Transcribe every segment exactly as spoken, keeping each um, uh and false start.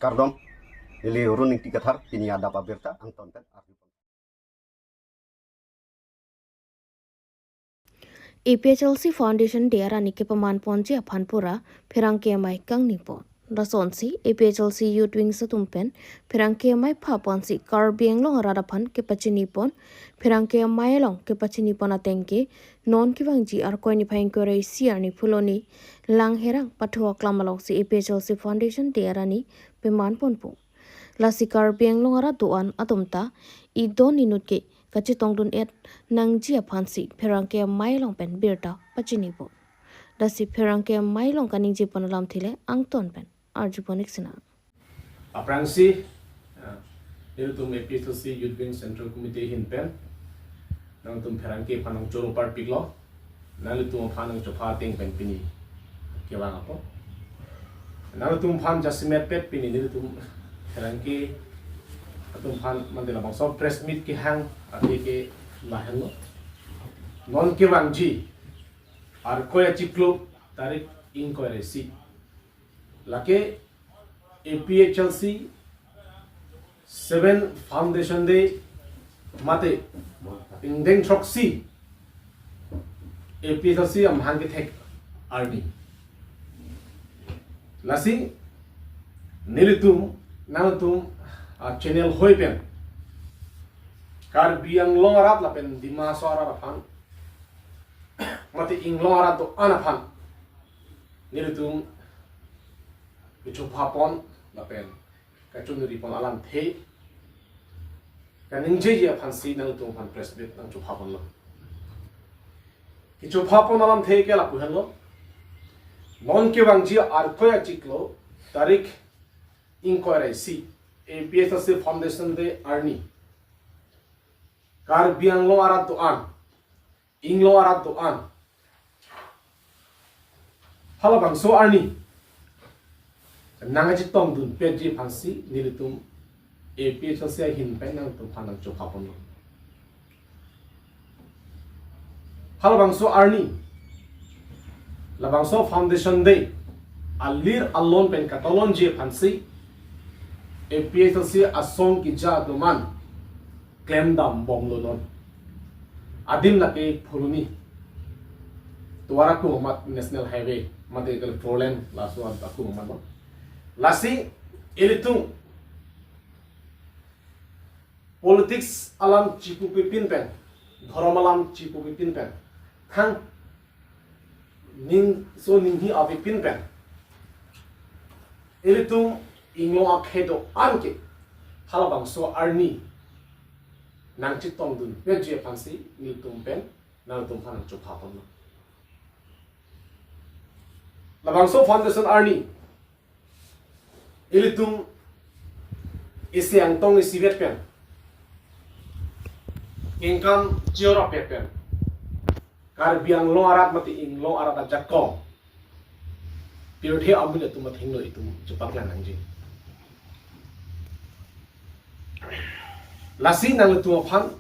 Kardom, neli Run Ingti Kathar, pini adap abirta angton pen arjupon. A P H L C Foundation Day arni kepaman ponji aphan pura pherangke amei kangnipon. Lasonsi A P H L C Youth Wings atum pen pherangke amei pha ponsi Karbi Anglong arat aphan kepachinipon, pherangke amei along kepachinipon ateng ke non kevangji Arkoi niphai ingkoi ra isi arni Phuloni Langherang pathu aklam alongsi A P H L C Foundation Day arni peman ponpo. Lasi Karbi Anglong arat do-an atum ta idon inut ke kachetongdun-et nangji aphansi pherangke amei along pen birta pachinipo. Lasi pherangke amei along kaningjepon alamthe le angton pen arjupon ik sinang. Aphrangsi, ah, nelitum A P H L C Youth Wing Central Committee ahin pen nangtum pherangke aphan nangchoro parpiklo, nanglitum aphan nangchopha ateng pen pini kevang ako. Nanglitum aphan jasemet pet pini nelitum pherangke atum aphan mande labangso press meet kehang athe ke lahenlo. Non kevangji Arkoi achiklo tarik ingkoi ra isi. Lake A P H L C seven Foundation Day mate ingdeng throksi A P H L C amahang kethek arni. Lasi nelitum nangtum a channel hoi pen Karbi Anglong arat lapen Dima Hasao arat aphan mate inglong arat do-an aphan nelitum kechopha pon lapen kachonuri pon alamthe kaningjeji aphansi nangtum aphan press meet nangchopha ponlo. Kechopha pon alamthe ke lapu henlo. Non kevangji Arkoi achiklo tarik ingkoi ra isi A P H L C Foundation Day arni Karbi Anglong arat do-an, inglong arat do-an, halabangso arni nangkachetongdun petji aphansi nelitum A P H L C ahin pen nangtum aphan nangchopha ponlo. Halabangso arni, labangso Foundation Day alir alon pen katolonji aphansi A P H L C asong keja atum an klemdam bomlo non. Adim lake Phuloni. Tovar akung amat National Highway, mate kali four lane laso akung amat non. Lasi ilitum politics alam chipupipin pen, dhorom alam chipupipin pen, thang ning so ninghi avepin pen, ilitum inglong akhei do-an ke halabangso arni nangchetongdun petji aphansi nelitum pen nangtum aphan nangchopha ponlo. Labangso Foundation arni ilitum isi angtong isivet pen, kengkam chiorap pen, Karbi Anglong arat mate inglong arat ajakong pirthe amonit atum athengno itum chepaklang nangji. Lasi nangtum aphan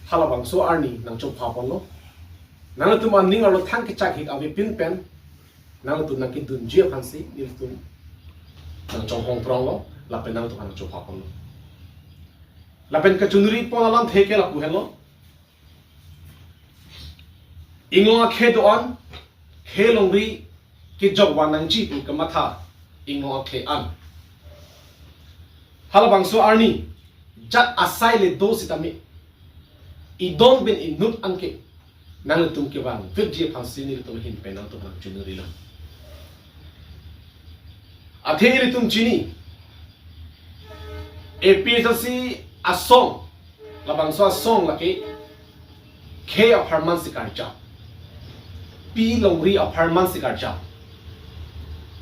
halabangso arni nangchopha ponlo. Nangtum aning arlo thang kechak hik avepin pen nangtum nangkedunji aphansi nelitum nangchonghong pronglo, lapen nangtum aphan nangchopha ponlo. Lapen kachonuri pon alamthe ke lapu henlo. Inglong akhei do-an, khei longri kejok van nangji pu kamatha inglong akhei an. Halabangso arni jat asai le do sitame, idon pen inut anke nangtum kevang vekji aphansi nelitum ahin pen nangtum aphan chonurilo. Athe ilitum chini, A P H L C asong, labangso asong lake khei apharman si karjap, pi longri apharman si karjap.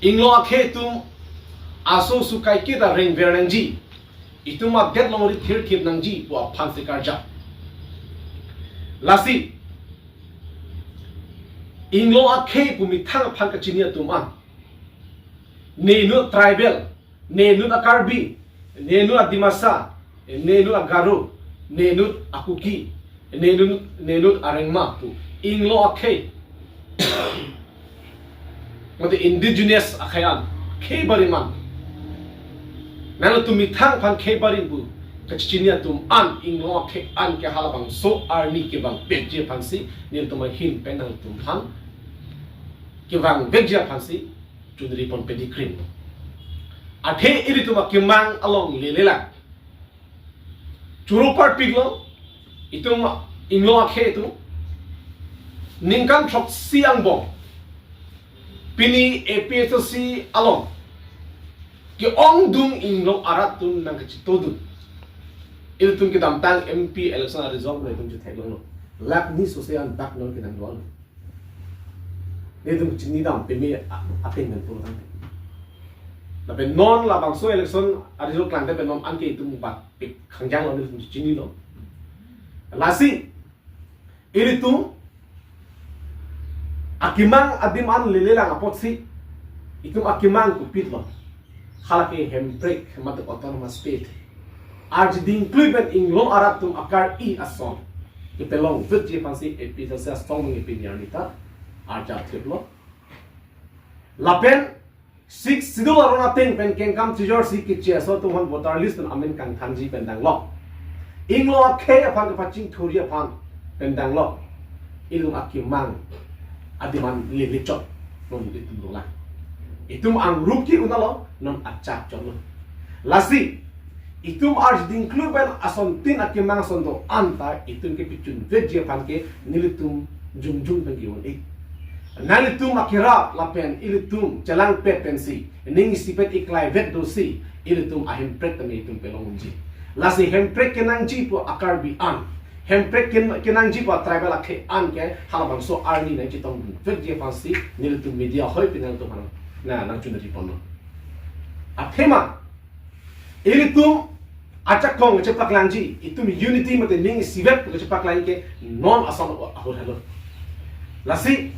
Inglong akhei atum aso sukai kita rengver nangji, itum adet longri thirkip nangji pu aphan si karjap. Lasi inglong akhei pu methang aphan kachini atum an, ne inut tribal, ne inut a-Karbi, ne inut a-Dimasa, ne inut a-Garo, ne inut a-Kuki, ne inut, ne inut a-Rengma pu inglong akhei, mate indigenous akhei an, khei bariman, Nangtum methang aphan khei barim pu kachechini atum an, inglong akhei an ke halabangso arni kevang pekji aphansi nelitum ahin pen nangtum aphan kevang vekji aphansi chunri pon pedi krim. Athe ilitum akemang along lelelang choro parpiklo, itum inglong akhei atum ningkan throksi angbong pini A P H L C along ke-ongdung inglong arat atum nangkachetongdun. Ilitum kedamtang M P election a-result nangtum chetheklonglo. Lakh ni sose an bak non kedam doang. Nelitum chinidam peme a-, ateng pen pulotangte. Lapen non labangso election a-result klangte pen non anke itum bat pik khangjanglo, nelitum chinilo. Lasi ilitum akemang adim an lelelang apotsi itum akemang kopilo. Halake hemprek hematok autonomous state arjiding klui pen inglong arat atum akar-i ason kepelong vekji aphansi A P H L C asong nangkepi niar nita arjap thiplo. Lapen Sixth Schedule aron ateng pen kengkam chijorsi keche aso atum aphan voter list pen amen kangthanji pen danglo. Inglong akhei aphan kepachingthurji aphan pen danglo. Ilitum akemang adim an lele chot non itum dolang. Itum angrup ke-un-alo, non achak chotlo. Lasi itum arjiding klui pen asontin akemang ason do-an ta itum kepachun vekji aphan ke nelitum jongjong pen ke-un-e. Nanglitum akerap lapen ilitum chelangpet pensi, ning isipet iklai vek dosi, ilitum ahemprek tame itum pelong unji. Lasi hemprek kenangji pu a-Karbi an, hemprek ken-, kenangji pu a-tribal akhei an ke halabangso arni nangchetongdun vekji aphansi nelitum media hoi pen nangtum aphan na nangchunri ponlo. Athema ilitum ajakong kachepaklangji, itum unity mate ning isivet kachepaklangji ke non ason ahut helo. Lasi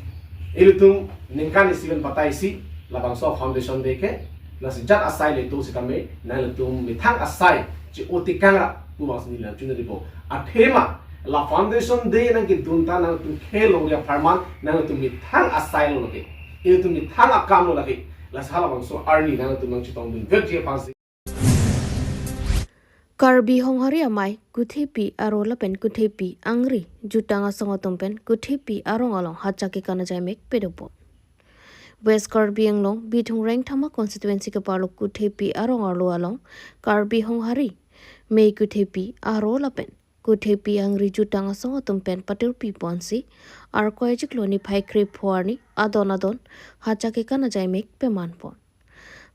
ilitum ningkan isiven batai isi labangso Foundation Day ke, lasi jat asai le do sitame nanglitum methang asai che-o tekang ra pu abangsi neli nangchunri po. Athema la Foundation Day nangkedun ta nangtum khei longri apharman nangtum methang asai lo lake, ilitum methang akam lo lake. Lasi halabangso arni nangtum nangchetongdun vekji aphansi. Karbi Honghari Amei Kuthepi Aro lapen Kuthepi Angri Jutang Asong atum pen Kuthepi Arong along Hacha Kekan Ajaimek pedopon. West Karbi Anglong, Bithung Rengthama constituency keparlo Kuthepi Arong arlo along Karbi Honghari Amei Kuthepi Aro lapen Kuthepi Angri Jutang Asong atum pen patirpi ponsi Arkoi achiklo niphai krepho arni adon adon Hacha Kekan Ajaimek peman pon.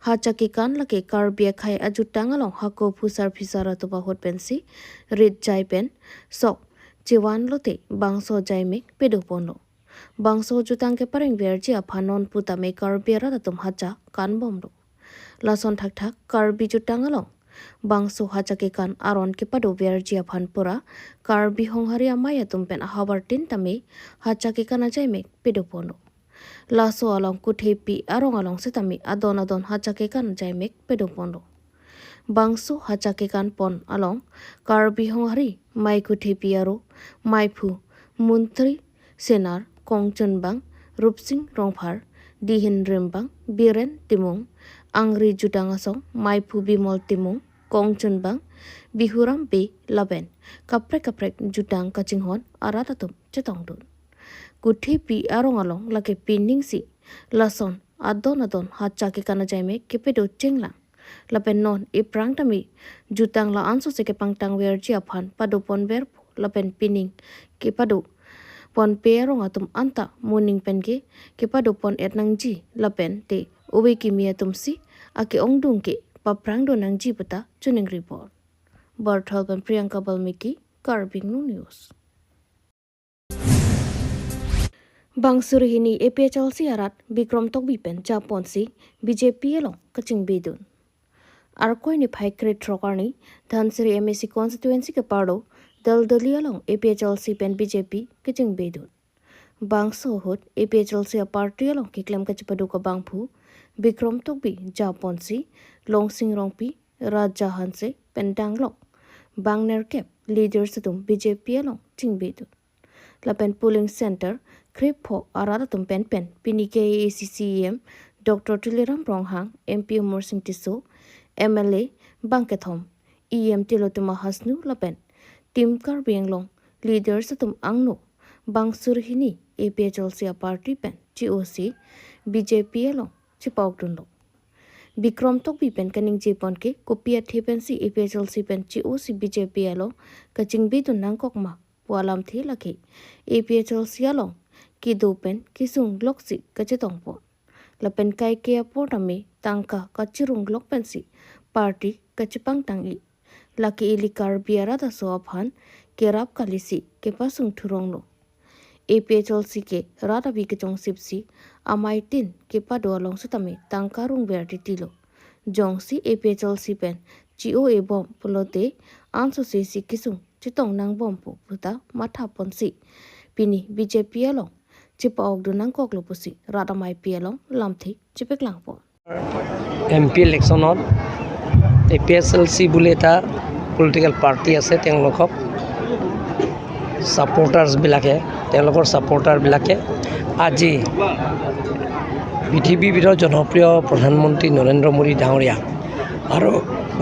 Hacha Kekan lake Karbi akhei ajutang along hako phusar phisar atum ahut pensi rit jai pen sok chevan lote bangso ajaimek pedoponlo. Bangso jutang kepareng verji aphan non putame Karbi arat atum hacha kanbomlo. Lason thakthak Karbi jutang along bangso Hacha Kekan aron kepado verji aphan pura Karbi Honghari Amei atum pen ahavartin tame Hacha Kekan Ajaimek pedoponlo. Laso along Kuthepi Arong along setame adon adon Hacha Kekan Ajaimek pedoponlo. Bangso Hacha Kekan pon along Karbi Honghari Amei Kuthepi Aro, Meiphu Muntri Senar, Kongchunbang Rupsing Rongphar, Dihin Rimbang Biren Timung, Angri Jutang Asong Meiphu Bimol Timung, Kongchunbang Bihuram Bey lapen kaprek kaprek jutang kachinghon arat atum chetongdun. Kuthepi Arong along lake pining si lason adon adon Hacha Kekan Ajaimek kepedo chenglang. Lapen non ephrang tame jutang la-an sose kepangtang verji aphan padopon verpo lapen pining kepadoponpe arong atum anta moning pen ke kepadopon-et nangji lapen te ove kimi atum si ake-ongdung ke paphrangdun nangji puta choningri pon. Barthal pen Priyanka Balmiki, Karbi Anglong News. Bang suri hini A P H L C arat Bikrom Tokbi pen japonsi B J P along kachingbidun. Arkoi niphai krethrok arni Dhansiri M A C constituency keparlo Daldali along A P H L C pen B J P kachingbidun. Bangso ahut A P H L C a-party along keklem kachepaduk abangphu Bikrom Tokbi japonsi Longsing Rongpi, Raja Hanse pen danglok bang nerkep leaders atum B J P along chingbidun. Lapen polling center krepho arat atum pen pen pini K A A C C E M Doctor Tuliram Ronghang, M P Amarsing Tisso, M L A Bangkethom, E M Tilottama Hasnu lapen Team Karbi Anglong leaders atum angno bang surhini A P H L C a party pen chi-osi B J P along chipa-okdunlo. Bikrom Tokbi pen kaningjepon ke kopi athe pensi A P H L C pen chi-osi B J P along kachingbidun nangkok ma pu alamthe lake A P H L C along kedo pen kesung loksi kachetongpon. Lapen kaike apor tame tangka kachirung lok pensi party kachepangtang-i. Lake ili Karbi arat aso aphan kerap kalisi kepasung thuronglo. A P H L C ke rat avi kechongsipsi amaitin kepado along setame tangka rungver titilo. Jongsi A P H L C pen chi-o-e bom pulote ansose si kesung chetong nangbom pu puta mathaponsi pini B J P along chipa-okdun nangkoklo pusi rat amaipi along lamthe chipaklangpon. M P ইলেকশ্যনত A P H L C বুলি এটা political party আছে, তেওঁলোকক ছাপোৰ্টাৰ্ছবিলাকে, তেওঁলোকৰ ছাপোৰ্টাৰবিলাকে আজি পৃথিৱীৰ ভিতৰত জনপ্ৰিয় প্ৰধানমন্ত্ৰী নৰেন্দ্ৰ মোদী ডাঙৰীয়া আৰু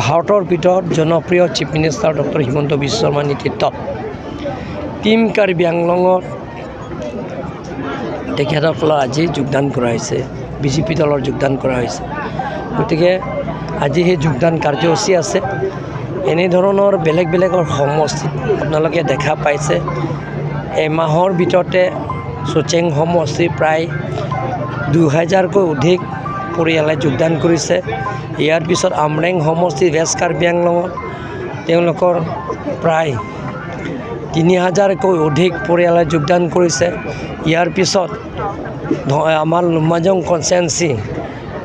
ভাৰতৰ ভিতৰত জনপ্ৰিয় চিফ মিনিষ্টাৰ ডক্টৰ হিমন্ত বিশ্ব শৰ্মাৰ নেতৃত্বত টিম কাৰ্বি আংলঙত তেখেতসকলৰ আজি যোগদান কৰা হৈছে, বি জে পি দলৰ যোগদান কৰা হৈছে। গতিকে আজি সেই যোগদান কাৰ্যসূচী আছে। এনেধৰণৰ বেলেগ বেলেগৰ সমষ্টিত আপোনালোকে দেখা পাইছে, এমাহৰ ভিতৰতে চুচেং সমষ্টিৰ প্ৰায় দুহেজাৰকৈ অধিক পৰিয়ালে যোগদান কৰিছে। ইয়াৰ পিছত আমৰেং সমষ্টি ৱেষ্ট কাৰ্বি আংলঙত তেওঁলোকৰ প্ৰায় তিনি হাজাৰকৈ অধিক পৰিয়ালে যোগদান কৰিছে। ইয়াৰ পিছত ধ-, আমাৰ লুম্বাজং কনষ্টিটুৱেঞ্চি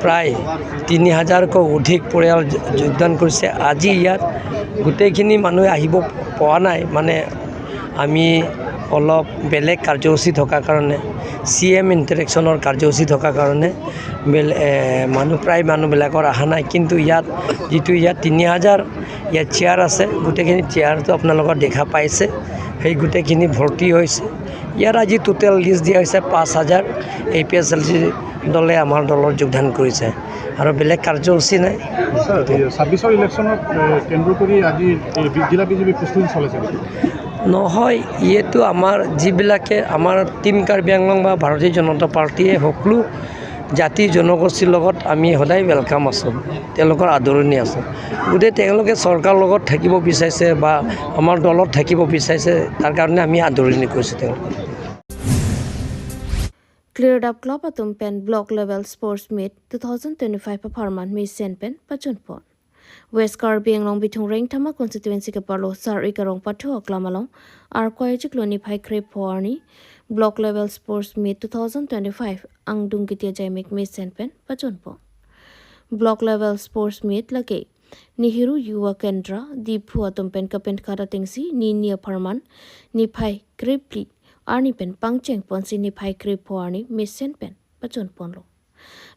প্ৰায় তিনি হাজাৰকৈ অধিক পৰিয়াল যো-, যোগদান কৰিছে। আজি ইয়াত গোটেইখিনি মানুহে আহিব পৰা নাই, মানে আমি অলপ বেলেগ কাৰ্যসূচী থকাৰ কাৰণে, চি এম ইণ্টাৰেকশ্যনৰ কাৰ্যসূচী থকাৰ কাৰণে বেল-, এ, মানুহ, প্ৰায় মানুহবিলাকৰ অহা নাই। কিন্তু ইয়াত যিটো ইয়াত তিনি হাজাৰ ইয়াত চেয়াৰ আছে, গোটেইখিনি চেয়াৰটো আপোনালোকৰ দেখা পাইছে, সেই গোটেইখিনি ভৰ্তি হৈছে। ইয়াত আজি টোটেল লিষ্ট দিয়া হৈছে পাঁচ হাজাৰ এ পি এইচ এল চি দলে আমাৰ দলত যোগদান কৰিছে আৰু বেলেগ কাৰ্যসূচী নাই। ছাৰ, এই ছাব্বিছৰ ইলেকশ্যনত এ, কেন্দ্ৰ কৰি আজি এই বি- জিলা বি জে পি প্ৰস্তুতি চলাইছে নেকি? নহয়, এইটো আমাৰ যিবিলাকে আমাৰ টিম কাৰ্বি আংলং বা ভাৰতীয় জনতা পাৰ্টীয়ে সকলো জাতি জনগোষ্ঠীৰ লগত আমি সদায় ৱেলকাম আছোঁ, তেওঁলোকৰ আদৰণি আছে। গতিকে তেওঁলোকে চৰকাৰৰ লগত থাকিব বিচাৰিছে বা আমাৰ দলত থাকিব বিচাৰিছে, তাৰ কাৰণে আমি আদৰণি কৰিছোঁ তেওঁলোকক। Cleared Up Club atum pen Block Level Sports Meet two thousand twenty-five apharman mesen pen pachunpon. West Karbi Anglong Bithung Rengthama constituency keparlo Sar-ik arong pathu aklam along Arkoi chiklo niphai krepho arni Block Level Sports Meet two thousand twenty-five angdung kiti ajaimek mesen pen pachunpon. Block Level Sports Meet lake Nehru Yuva Kendra, Diphu atum pen kapenkhat atengsi nini apharman niphai krephli arni pen pangchengponsi niphai krepho arni mesen pen pachunponlo.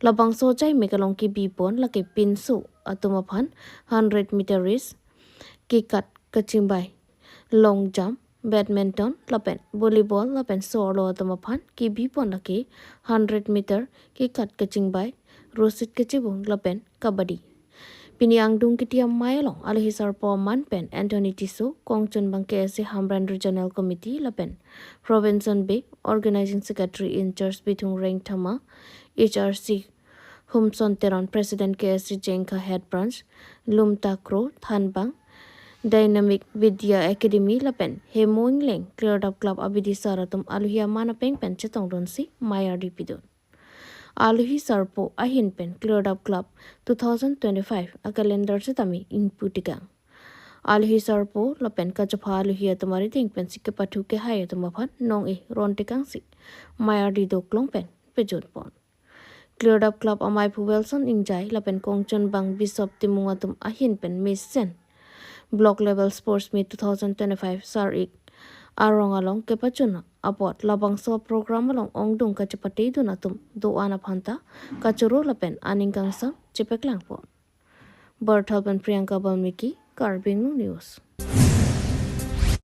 Labangso ajaimek along kebipon lake pinso atum aphan hundred meter race, kekat kachingbai, long jump, badminton lapen volleyball lapen so-arlo atum aphan kebipon lake hundred meter kekat kachingbai, rosit kachibung lapen kabaddi. Pini angdung kiti amei along alohi sarpo aman pen Anthony Tisso, kongchunbang K S A Hamren Regional Committee lapen Robinson Bey, Organizing Secretary in Charge Bithung Rengthama, H R C Humson Teron, President K S A Jengkha Head Branch, Lumta Kro, Thanbang Dynamic Vidya Academy lapen Hemo Ingleng Cleared Up Club abidi sar atum alohi aman apeng pen chetongdunsi mei ardi pidun. Alohi sarpo ahin pen Cleared Up Club two thousand twenty-five a calendar setame ingpu tikang. Alohi sarpo lapen kachepha alohi atum arideng pensi kepathu kehai atum aphan nong-e ron tikangsi mei ardi doklong pen pejutpon. Cleared Up Club amei aphu Wilson Ingjai lapen kongchunbang Bishop Timung atum ahin pen mesen Block Level Sports Meet two thousand twenty-five Sar-ik arong along kepachun apot labangso program along ongdung kachepatedun atum do-an aphanta kachoro lapen aning kangsam chepaklangpon. Barthal pen Priyanka Balmiki, Karbi Anglong News.